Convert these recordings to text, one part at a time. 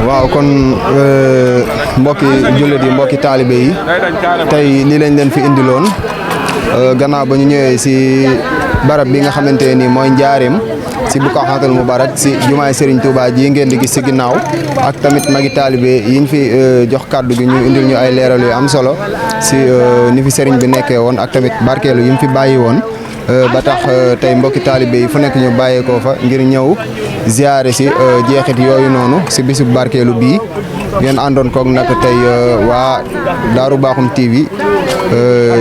waaw kon mbokki jullit yi mbokki taalibe yi tey lii lañ leen fi indiloon gannaaw ba ñu ñëwee si barab bi nga xamante ni mooy njaareem si Buqaatul Mubarak si jumaay Serigne Touba ji ngeen di gis si ginnaaw ak tamit magi taalibe yiñ fi jox kàddu gi ñu indil ñu ay leeral yu am solo si ni fi Serigne bi nekkee woon ak tamit barkeelu yi mu fi bàyyi woon ba tax tey mbokki taalibe yi fu nekk ñu bàyyeekoo fa ngir ñëw ziyaare si jeexit yooyu noonu si bisu barkeelu bii ngeen àndoon koog nag tey waa Daaru Bakhoum TV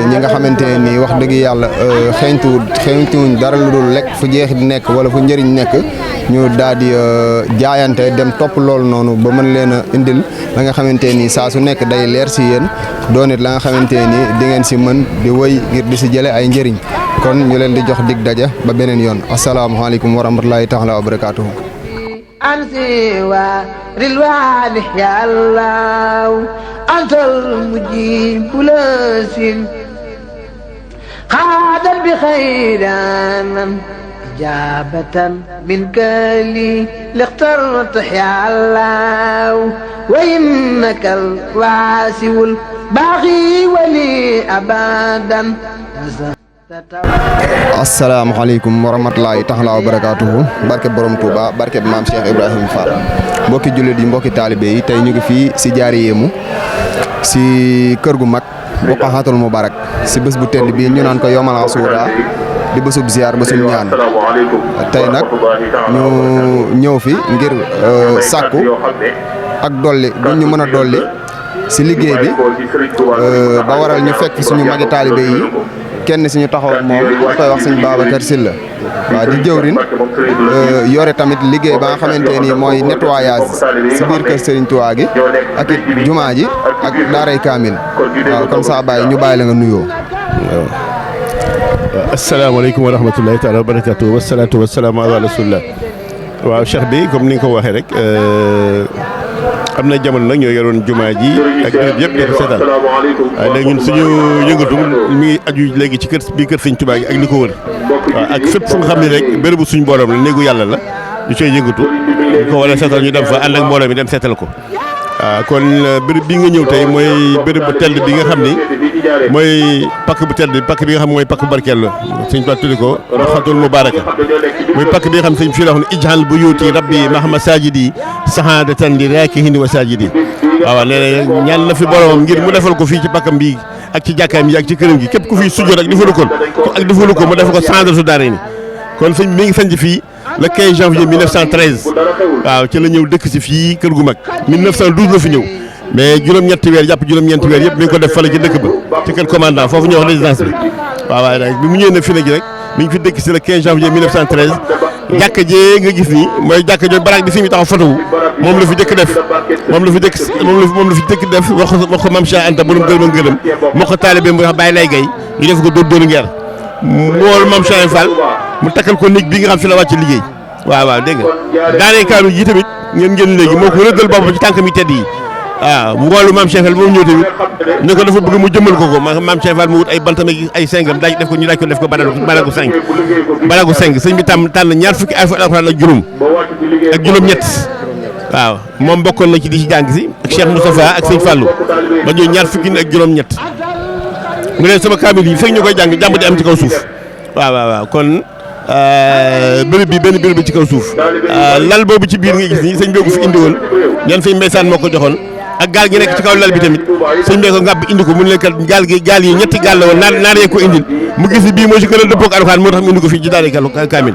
ñi nga xamante ni wax dëgg yàlla xeeñtuwuñ dara lu dul lekk fu jeexit nekk wala fu njëriñ nekk ñu daal di jaayante dem topp loolu noonu ba mën leen a indil la nga xamante ni saa su nekk day leer si yéen doon it la nga xamante ni di ngeen si mën di wëy ngir di si jële ay njëriñ kon ñu leen di jox dig daja ba beneen yoon asalaamaaleykum wa rahmatulahi taala wa barakaatuhu أنسي ورلوان يا الله أنت المجيب لسن قادا بخير إجابة منك لي لاخترت يا الله وإنك الواسع الباغي ولي أبدا asalaamaaleykum wa rahmatulahi taala wa barakaatuhu barke borom Touba barke maam Cheikh Ibrahima Fall mbokki jullit yi mbokki taalibe yi tey ñu ngi fii si jaari yéemu si kër gu mag Buqaatul Mubarak si bés bu tedd bii ñu naan ko yomal asuura di bésub ziar bésub ñaan tey nag ñu ñëw fi ngir sàkku ak dolli bu ñu mën a dolli si liggéey bi ba waral ñu fekk suñu magi taalibe yi kenn suñu taxaw ak moom ñu koy wax suñu Babacar Sylla waaw di jëwrin yore tamit liggéey ba nga xamante ni mooy nettoyage si biir kër Serigne Touba gi ak it jumaa ji ak daaray Kaamil waaw comme ça bàyyi ñu bàyyi la nga nuyoo. asalaamaaleykum wa rahmatulahi taala wa barakatuh wasalaatu wasalaamu ala rasulillah waaw cheikh bi comme ni nga ko waxee rek am na jamono nag ñoo yoroon jumaa ji ak béréb yëpp di ko seetaan waaye léegi ñun suñu yëngatu mi ngi aju léegi ci kër bii kër Sëñ Tuubaa gi ak li ko wër waaw ak fépp fu nga xam ne rek bérébu suñu borom la néegu yàlla la ñu cay yëngatu ñu ko war a seetal ñu dem fa ànd ak mbooloo mi dem seetal ko waaw kon béréb bi nga ñëw tey mooy béréb bu tedd bi nga xam ni mooy pakk bu tedd pakk bi nga xam mooy pakk bu barkeel la sëñ Tuubaa tuddi ko Buqaatul Mubaaraka mooy pakk bi nga xam sëñ fii la wax ne ij'al buyuuti rabbi mahma saajidi sahaadatan li raakihin wa saajidi waaw nee na ñaan na fi boromam ngir mu defal ko fii ci pakkam bi ak ci jàkkaam yi ak ci këram gi képp ku fii sujjoot ak defalu ko mu defal ko sandal su daare ni kon sëñ mi ngi sanc fii le 15 janvier 1913 waaw ci la ñëw dëkk si fii kër gu mag 1912 la fi ñëw mais juróom-ñetti weer jàpp juróom-ñeenti weer yëpp mi ngi ko def fale ci dëkk ba ci kër commandant foofu ñuy wax résidence bi waaw waaye nag bi mu ñëwee ne fi nag rek mi ngi fi dëkk si le 15 janvier 1913 jàkka jee nga gis nii mooy jàkka jooju baraag bi fi mu taxaw photo wu moom la fi dëkk def moom la fi dëkk def wax ko Mame Cheikh Anta borom gërëm ak ngërëm moo ko taalibe mu wax Baye Lay Gay ñu def ko dóor ngeer mool Mame Cheikh Fall mu takkal ko néeg bi nga xam fi la wàcc liggéey waaw dégg nga daanee kaanu yi tamit ngeen léegi moo ko rëddal boppam ci tànkam yi tedd yi waaw mboolu Mame Cheikh Fall moom ñëw tamit ne ko dafa bëgg mu jëmmal ko Mame Cheikh Fall mu wut ay bantam ay sengam daaj def ko ñu daaj ko def ko balagu seng sëñ bi tànn ñaar fukki ay fa alxuraan ak juróom-ñett waaw moom bokkoon na ci di ci jàng si ak Cheikh Moustapha ak sëñ Fallou ba ñëw ñaar fukki ak juróom-ñett mu ne sama kaamil yi fekk ñu koy jàng jàmm di am ci kaw suuf waaw kon bërëb bi benn bërëb bi ci kaw suuf lal boobu ci biir nga gis nii sëñ bi ko fi indi woon ñan fay mbeysaan moo ko joxoon ak gaal gi nekk ci kaw lal bi tamit sëñ bi ko ngàbb indi ko mu ne kat gaal yi ñetti gaal la woon naar yee ko indil mu gis ni bii moo ci gën a dëppoog alxuraan moo tax mu indi ko fii ci daara kaamil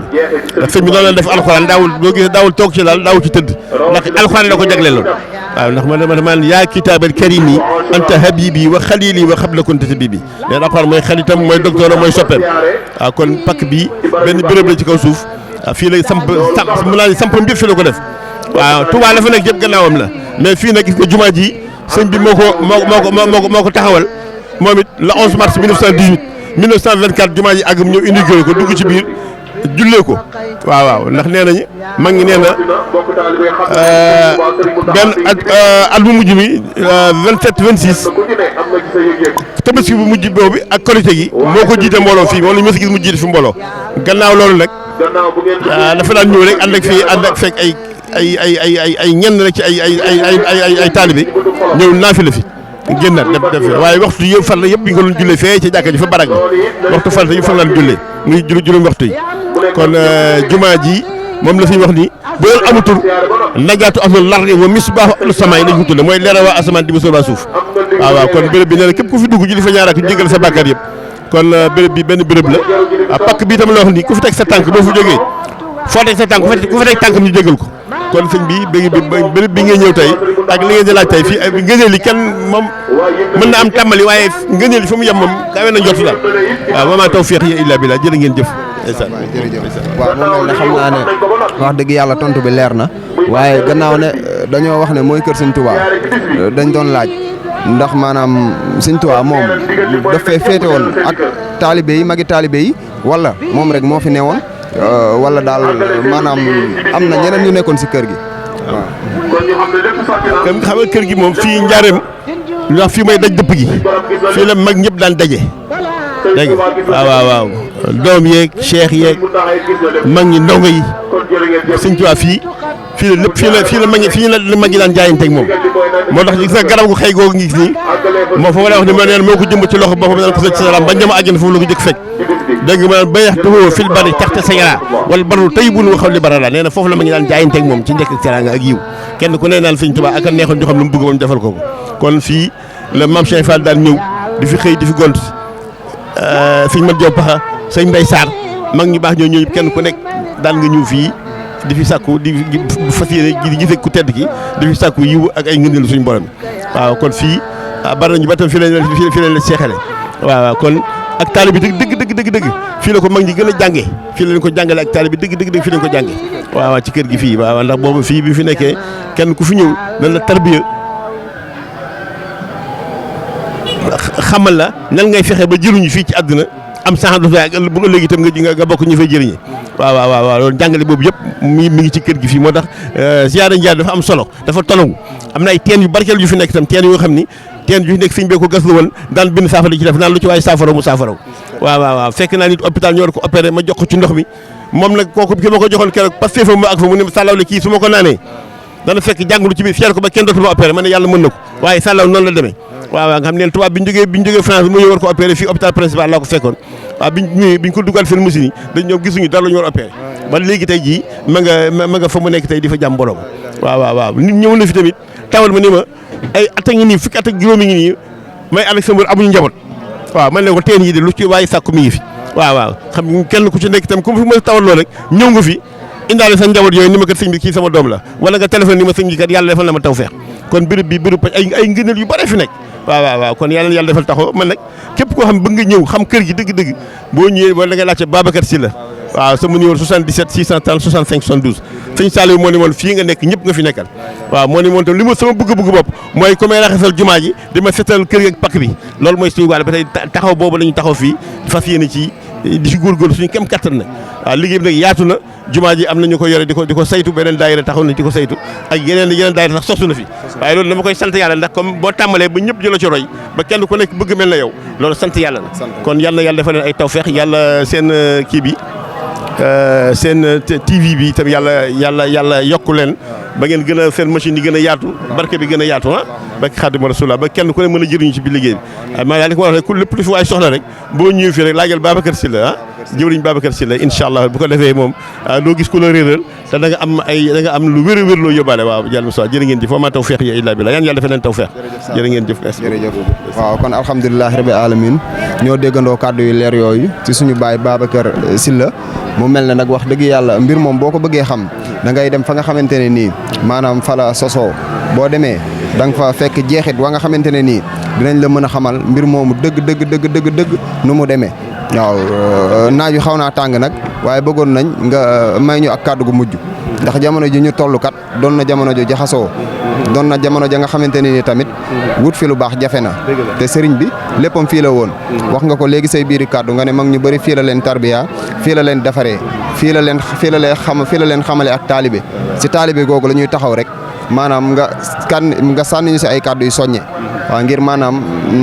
ndax sëñ bi noonu la def alxuraan daawul toog ci lal daawul ci tëdd ndax alxuraan la ko jagleeloon waaw ndax man yaa kitaabal karimi anta habibi wa xalili wa xabla kunta tabibi nee na alxuraan mooy xalitam mooy docteur mooy soppeem waaw kon pakk bi benn béréb la ci kaw suuf waaw fii lay mu naa ni sampam bi fi la ko def waaw Touba la fa nekk yëpp gannaawam la mais fii nag gis nga jumaa ji sëñ bi moo ko taxawal moom it le 11 mars 1924 jumaa ji àgg mu ñëw inauguré ko dugg ci biir jullee ko waaw ndax nee nañu mag ngi nee na benn at bu mujj mi 27 26 tabaski bu mujj boobu ak korite gi moo ko jiite mbooloo fii moom la ñu mës a gis mu jiite fi mbooloo gannaaw loolu nag dafa daan ñëw rek ànd ak fekk ay ñenn rek ci ay taalibe ñëw naafi la fi génnaat def waaye waxtu yëpp farla yëpp bi nga doon jullee fee ci jàkka ji fa barak bi waxtu farla yëpp fa nga doon jullee muy juróom waxtu yi kon jumaa ji moom la fi wax ni bu doon amutur najaatu ahlul lardi wa misbaahu ahlus samaay lañ ko tudde mooy leeral waa asamaan di bu soobaa suuf waaw kon béréb bi nee na képp ku fi dugg julli fa ñaaraat ku jégal sa bàkkaar yëpp kon béréb bi benn béréb la pakk bi tam la wax ni ku fi teg sa tànk boo fi jógee foo teg sa tànk ku fa teg tànkam ñu jégal ko kon sëñ bi béréb bi ngay ñëw tey ak li ngeen di laaj tey fii ngëneel li kenn moom mën na am tàmbali waaye ngëneel li fa mu yem moom kawe na njort daal waaw wa maa tawfiiqi illaa billaah jërë ngeen jëf. waaw moom mel ne xam naa ne wax dëgg yàlla tontu bi leer na waaye gannaaw ne dañoo wax ne mooy kër sëñ Tuubaa dañ doon laaj ndax maanaam sëñ Tuubaa moom daf fee féete woon ak taalibe yi magi taalibe yi wala moom rek moo fi newoon wala daal maanaam am na ñeneen ñu nekkoon si kër gi waaw. comme xam nga kër gi moom fii njaareem ndax fii mooy daj dëpp gi fii la mag ñëpp daan daje dégg nga waaw doom yeeg cheikh yeeg mag ñi ndongo yi sëñ Tuubaa fii la lépp fii la mag ñi daan jaayanteeg moom moo tax gis nga garab gu xëy googu ngi gis nii moo fa ma wax ni ma neen moo ko jëmb ci loxo boppam daan ko sëcc salaam ba ñama àjjana foofu la ko jëkk fekk dégg nga maanaam bayax tuxoo fil bari taxte sayara wala baru tey bunu waxaw li bara la nee na foofu la mag ñi daan jaayanteeg moom ci njëkk ak teraanga ak yiw kenn ku ne naan sëñ Tuubaa ak a neexoon ñu xam lu mu bëgg ba mu defal ko kon fii la Maam Cheikh Fall daan ñëw di fi xëy di fi gont sëñ Mat Jaw Paxa sëñ Mbay Sarr mag ñu baax ñoo ñëw kenn ku nekk daan nga ñëw fii di fi sàkku di fas yéene di gisee ku tedd ki di fi sàkku yiw ak ay ngëneel suñu borom waaw kon fii bari nañu ba tam fii lañ la seexale waaw kon ak taalibe bi dëgg fii la ko mag ñi gën a jàngee fii lañ ko jàngale ak taalibe bi dëgg fii lañ ko jàngee waaw ci kër gi fii waaw ndax boobu fii bi fi nekkee kenn ku fi ñëw dañ la tarbiya xamal la nan ngay fexe ba jëruñu fii ci àdduna am sax du ak bu nga léegi itam nga bokk ñu fay jëriñe waaw loolu jàngale boobu yëpp mi ngi ci kër gi fii moo tax ziyaara njaar dafa am solo dafa tonawu am na ay teen yu barkeel yu fi nekk itam teen yoo xam ni teen yu fi nekk sëñ bee ko gas la woon daan bind saafara ci def naan lu ci waaye saafara mu saafaraw waaw fekk naa nit hôpital ñu war ko opéré ma jox ko ci ndox mi moom nag kooku ki ma ko joxoon keroog parce que fa mu ak fa mu ne sàllaw le kii su ma ko naanee dana fekk jàngulu ci biir fier ko ba kenn dootu ma opéré ma ne yàlla mën na ko waaye sàllaw noonu la demee waaw nga xam ne tubaab bi ñu jógee France bi mu ñëw war ko opéré fii hôpital principal laa ko fekkoon waaw biñ ko dugal seen machine yi dañ ñoom gisuñu dara la ñu war opéré ba léegi tey jii ma nga fa mu nekk tey di fa jàmm mbooloo waaw nit ñëw na fi tamit tawal ma ni ma ay at a ngi nii fukki at ak juróomi ngi nii may ànd ak sa mbër amuñu njaboot waaw man ne ko teen yi de lu ci waaye sàkku mi ngi fi waaw xam kenn ku ci nekk itam comme fi ma tawal loo rek ñëw nga fi indaale sa njaboot yooyu ni ma kat sëñ bi kii sama doom la wala nga téléphone ni ma sëñ bi kat yàlla defal na ma tawfeex kon béréb bi béréb ay ngëneel yu bare fi nekk waaw kon yàlla defal taxaw man nag képp koo xam bëgg nga ñëw xam kër gi dëgg-dëgg boo ñëwee wala nga laajte Babacar Sylla waaw sama numéro 77 630 65 72 sëñ Saliou moo ne woon fii nga nekk ñëpp nga fi nekkal waaw moo ne woon tam li ma sama bëgg-bëgg bopp mooy ku may raxasal jumaa ji di ma setal kër gi ak pakk bi loolu mooy suñu wàll ba tey taxaw boobu la ñu taxaw fii fas yéene ci di si góorgóorlu suñu kem kattan nag waaw liggéey bi nag yaatu na jumaa ji am na ñu ko yore di ko saytu beneen daayira taxaw na di ko saytu ak yeneen daayira sax sosu na fi waaye loolu dama koy sant yàlla ndax comme boo tàmbalee ba ñëpp jëla ci roy ba kenn ku nekk bëgg mel na yow loolu sant yàlla la kon yal na yàlla defal leen ay tawfeex yàlla seen kii bi seen TV bi itam yàlla yokku leen ba ngeen gën a seen machine yi gën a yaatu barke bi gën a yaatu ba Xaadimu Rasuul ba kenn ku ne mën a jëriñu ci biir liggéey bi maa daal di ko wax rek ku lépp lu fi waay soxla rek boo ñëwee fii rek laajal Babacar Sylla jëwriñ Babacar Sylla incha allah bu ko defee moom doo gis ku la réeral te da nga am lu wér a wér loo yóbbaale waaw jàll mos jërë ngeen jëf wa maa tawfiiq illaa billaah yaan yàlla defal leen tawfiiq jërë ngeen jëf jërëjëf waaw kon alhamdulilahi rabbil alamin ñoo déggandoo kàddu yu leer yooyu ci suñu baay Babacar Sylla mu mel ne nag wax dëgg yàlla mbir moom boo ko bëggee xam da ngay dem fa nga xamante ne nii maanaam fa la sosoo boo demee da nga fa fekk jeexit wa nga xamante ne nii dinañ la mën a xamal mbir moomu dëgg nu mu demee waaw naaj wi xaw naa tàng nag waaye bëggoon nañ nga may ñu ak kàddu gu mujj ndax jamono ji ñu toll kat doon na jamono ju jaxasoo doon na jamono ja nga xamante ne ni tamit wut fi lu baax jafe na te sëriñ bi léppam fii la woon wax nga ko léegi say biiri kàddu nga ne mag ñu bëri fii la leen tarbiya fii la leen defaree fii la leen xamale ak taalibe si taalibe googu la ñuy taxaw rek maanaam nga sànni ñu si ay kàddu yu soññe waaw ngir maanaam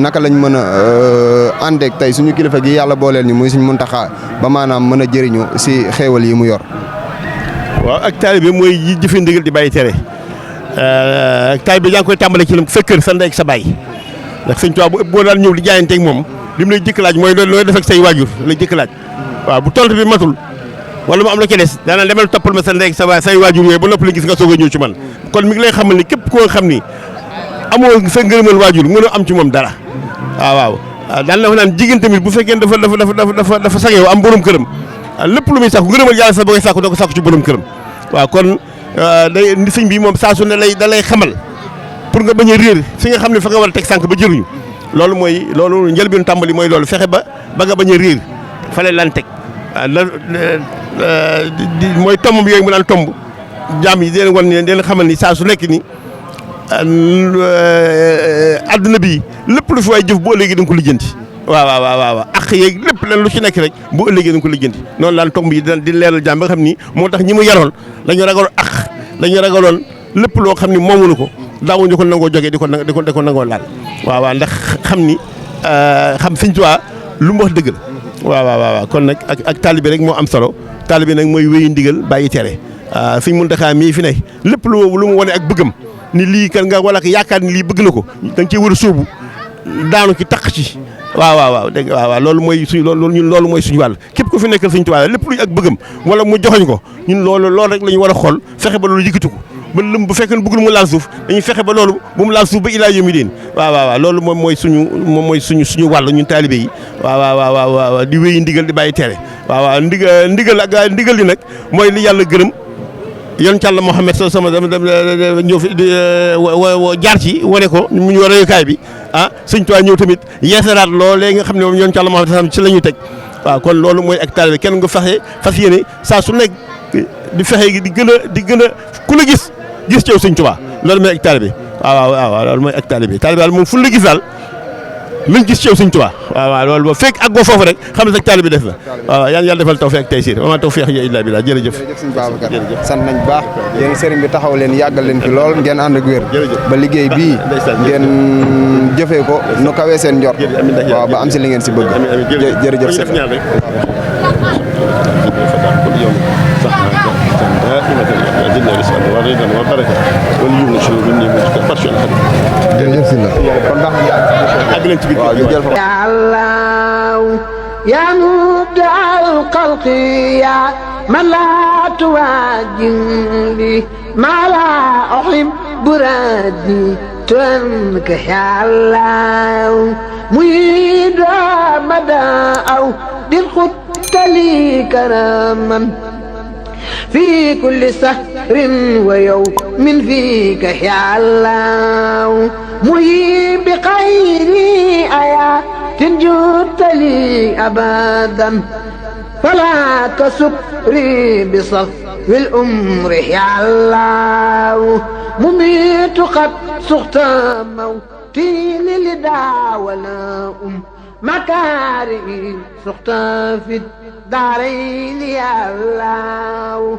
naka lañ mën a àndeek tey suñu kilifa gi yàlla booleel ñu muy suñ Muntaxa ba maanaam mën a jëriñu si xéewal yi mu yor waaw ak taalibe mooy yi jëfe ndigal di bàyyi tere ak taalibe yaa ngi koy tàmbale ci sa kër sa ndey ak sa baay ndax sëñ Tuubaa boo daan ñëw di jaayanteeg moom li mu lay jëkk laaj mooy looy def ak say waajur lay jëkk laaj waaw bu tontu bi matul wala mu am la ci des daanaka demal toppal ma sa ndey ak sa baay say waajur yooyu ba noppi la gis nga soog a ñëw ci man kon mi ngi lay xamal ni képp koo xam ni amoo sa ngërëmal waajur mënoo am ci moom dara waaw daan na fa naan jigéen tamit bu fekkee dafa sageew am borom këram lépp lu muy sàkku ngërëmal yàlla sax ba koy sàkku doo ko sàkku ci borom këram waaw kon day sëñ bi moom saa su ne da lay xamal pour nga bañ a réer fi nga xam ne fa nga war a teg sànq ba jëruñu loolu njëlbéenu tàmbali mooy loolu fexe ba nga bañ a réer fale lan teg mooy tomb yooyu mu daan tomb jaam yi di leen wan ne di leen xamal ni saa su nekk ni adduna bi lépp lu fi waay jëf bu ëllëgee da nga ko lijjanti waaw ak yeeg lépp lan lu ci nekk rek bu ëllëgee da nga ko lijjanti noonu laan tomb yi di leeral jaam ba nga xam ni moo tax ñi mu yaroon dañu ragaloon dañu ragaloon lépp loo xam ni moomuñu ko daawuñu ko nangoo jógee di ko nangoo laal waaw ndax xam ni xam Sëñ Tuubaa lu mu wax dëgg la waaw kon nag ak taalibe rek moo am solo taalibe nag mooy wéyu ndigal bàyyi tere Sëñ Muntaxaa mii fi ne lépp lu mu wane ak bëggam ni lii kan nga wala yaakaar ni lii bëgg na ko da nga cee war a sóobu daanu ci taq ci waaw dégg nga waaw loolu mooy loolu mooy suñu wàll képp ku fi nekkal Sëñ Tuubaa lépp luy ak bëggam wala mu joxoñ ko ñun loolu rek la ñu war a xool fexe ba loolu yëkkati ko ba lëm bu fekkee ne bëggul mu laal suuf dañuy fexe ba loolu bu mu laal suuf ba ilaa yawmi diin waaw loolu moom mooy suñu wàll ñun taalibe yi waaw di wéyi ndigal di bàyyi tere waaw ndigal li nag mooy li yàlla gërëm yoon Yàlla Muhammad sama ñëw fi jaar ci wane ko mu ñu royukaay bi Sëñ Tuubaa ñëw tamit yeesalaat loolee nga xam ne moom yoon Yàlla Muhammad ci la ñuy teg waaw kon loolu mooy ak taalibe kenn nga fas yéene saa su nekk di fexe di gën a ku la gis ci yow Sëñ Tuubaa loolu mooy ak taalibe waaw loolu mooy ak taalibe daal moom fu la gis daal lañ gis ci yow Sëñ Tuubaa waaw loolu boo fekk ak boo foofu rek xam ne sax taalibe def la waaw yàlla defal tawfiq ak taysiir wa maa tawfiiqi illaa billaah jërëjëf sëñ Babacar sant nañ baax yéen sëriñ bi taxaw leen yàggal leen fi lool ngeen ànd ak wér ba liggéey bii ngeen jëfee ko nu kawee seen njort waaw ba am si li ngeen si bëgg jërëjëf sëñ يا مبدع الخلق يا من لا تواجهني ما لا أحب ردي تنكح يا الله ميد مدى أو للخط لي كراما في كل سهر ويوم فيك يا الله مهيب بخيري آيات جدت لي أبدا فلا تسكري بصف الأمر يا الله مميت قد سخت موتي للدى ولا مكاري سخت في الدارين يا الله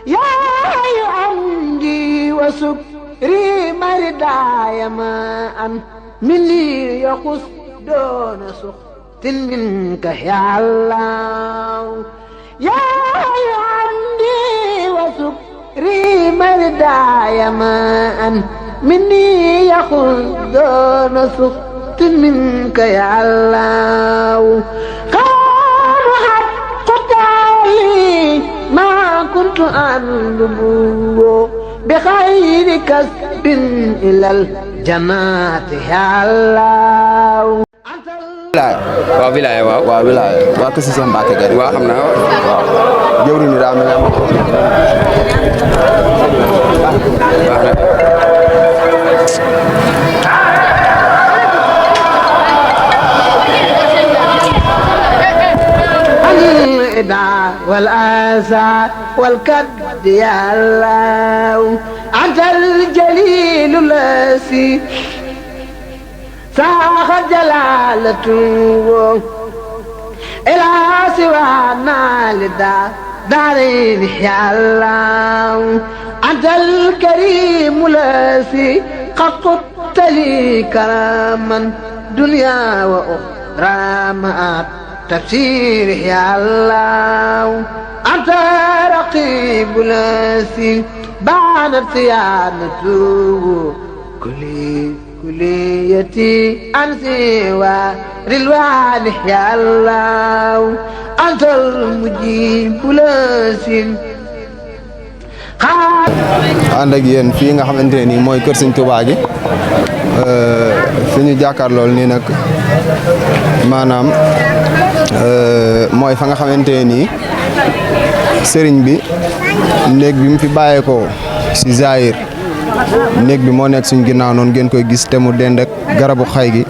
يا عندي وسكري مرداي ما مني يخص دون سخط منك يا الله يا عندي وسكري مرداي ما مني يخص دون سخط منك يا الله ما كنت أندبو بخير كسب إلى الجنات يا الله waaw wilaaya waaw wilaaya waa ko si seen Mbàkke Gari waaw xam naa waaw jëwri ni daa mel am الإدعاء والآسى والكد يا الله أنت الجليل الذي ساخ جلالته إلى سوانا دارين يا الله أنت الكريم الذي قد قدت لي كراما دنيا وأخرى معك تفسير يا الله أنت رقيب الأسير بانت صيانته كليتي أنسي ورلوان يا الله أنت المجيب الأسير ànd ak yéen fii nga xamante ne nii mooy kër Sëñ Tuubaa gi fi ñu jàkkaarlool nii nag maanaam mooy fa nga xamante ne nii sëriñ bi néeg bi mu fi bàyyeekoo si Zahir néeg bi moo nekk suñ ginnaaw noonu ngeen koy gis te mu dend ak garabu xay gi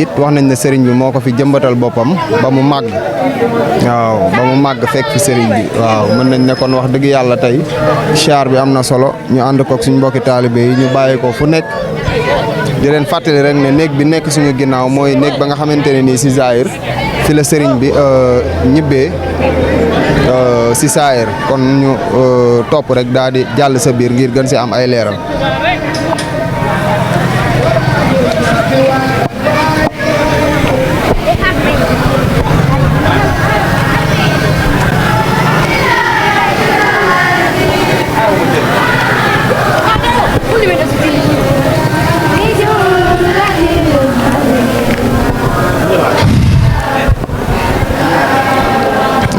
it wax nañ ne sëriñ bi moo ko fi jëmbatal boppam ba mu màgg waaw ba mu màgg fekk fi sëriñ bi waaw mën nañ ne kon wax dëgg yàlla tey siyaar bi am na solo ñu ànd koog suñ mbokki taalibe yi ñu bàyyi ko fu nekk di leen fàttali rek ne néeg bi nekk suñu ginnaaw mooy néeg ba nga xamante ne nii si Zahir fi la sëriñ bi ñibbee si Zahir kon ñu topp rek daal di jàll sa biir ngir gën si am ay leeral.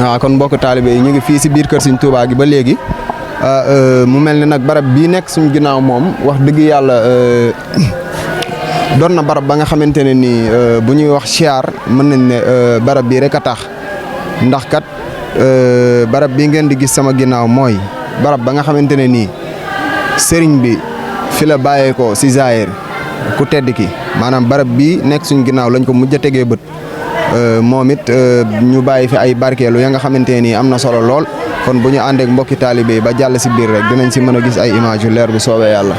waaw kon mbokk taalibe yi ñu ngi fii si biir kër Sëñ Tuubaa gi ba léegi mu mel ni nag barab bii nekk suñu ginnaaw moom wax dëgg yàlla doon na barab ba nga xamante ne nii bu ñuy wax siyaar mën nañ ne barab bii rek a tax ndax kat barab bii ngeen di gis sama ginnaaw mooy barab ba nga xamante ne nii sëriñ bi fi la bàyyeekoo si Zahir ku tedd ki maanaam barab bii nekk suñu ginnaaw lañ ko mujj a tegee bët. moom it ñu bàyyi fi ay barkeelu ya nga xamante ne nii am na solo lool kon bu ñu àndeek mbokki taalibe yi ba jàll si biir rek dinañ si mën a gis ay image yu leer bu soobee yàlla.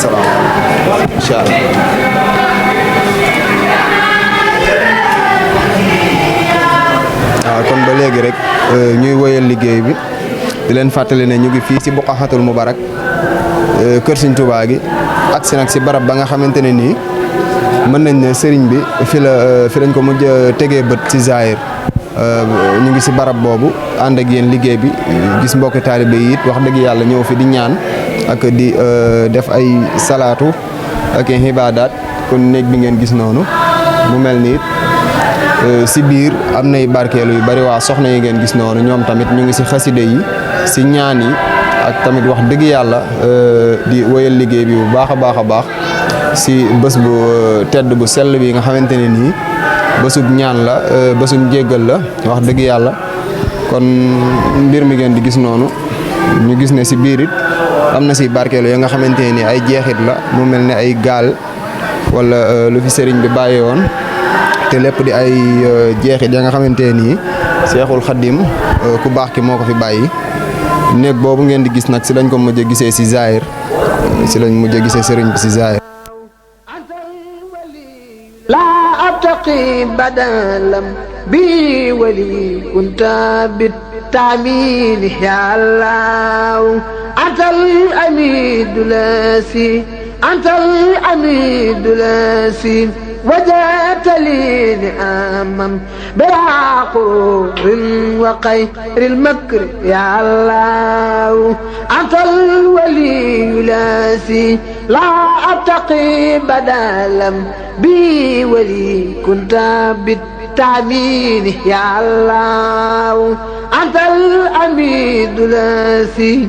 salaamaaleykum incha allah. waaw kon ba léegi rek ñuy woyal liggéey bi di leen fàttali ne ñu ngi fii si Buqaxatul Mubarak kër Sëñ Tuubaa gi agsi nag si barab ba nga xamante ne nii mën nañ ne sëriñ bi fi lañ ko mujj tegee bët si Zahir ñu ngi si barab boobu ànd ak yéen liggéey bi gis mbokki taalibe yi it wax dëgg yàlla ñëw fi di ñaan ak di def ay salaatu ak ibaadaat kon néeg bi ngeen gis noonu mu mel ni it si biir am nay barkeelu yu bari waa soxna yi ngeen gis noonu ñoom tamit ñu ngi si xaside yi si ñaan yi ak tamit wax dëgg yàlla di woyal liggéey bi bu baax a baax si bés bu tedd bu sell bi nga xamante ne nii bésub ñaan la bésub jéggal la wax dëgg yàlla kon mbir mi ngeen di gis noonu ñu gis ne si biir it am na si barkeelu ya nga xamante ne nii ay jeexit la mu mel ne ay gaal wala lu fi sëriñ bi bàyyee woon te lépp di ay jeexit ya nga xamante ne nii Seexul Xaddim ku baax ki moo ko fi bàyyi. néeg boobu ngeen di gis nag si lañ ko mujj a gisee si Zahir si lañ mujj a gisee sëriñ bi si Zahir. لا أبتقي بدلا بي ولي كنت بالتعميل يا الله أنت الأميد لاسي أنت الأميد لاسي وجدت لي نعما بلا قرور وخير المكر يا الله أنت الولي لاسي لا أبتقي بدلا بي ولي كنت بالتعميل يا الله أنت الأميد لاسي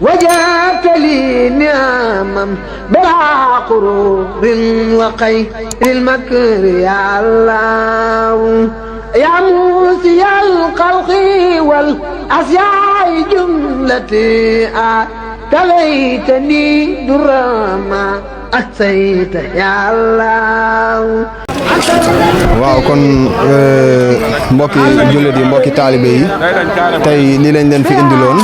وجدت لي نعما بلا قرور وخير المكر يا الله يا موسي الخلق والأسياء جملتي تليتني درما أتيت يا الله waaw kon mbokki jullit yi mbokki taalibe yi tey lii lañ leen fi indiloon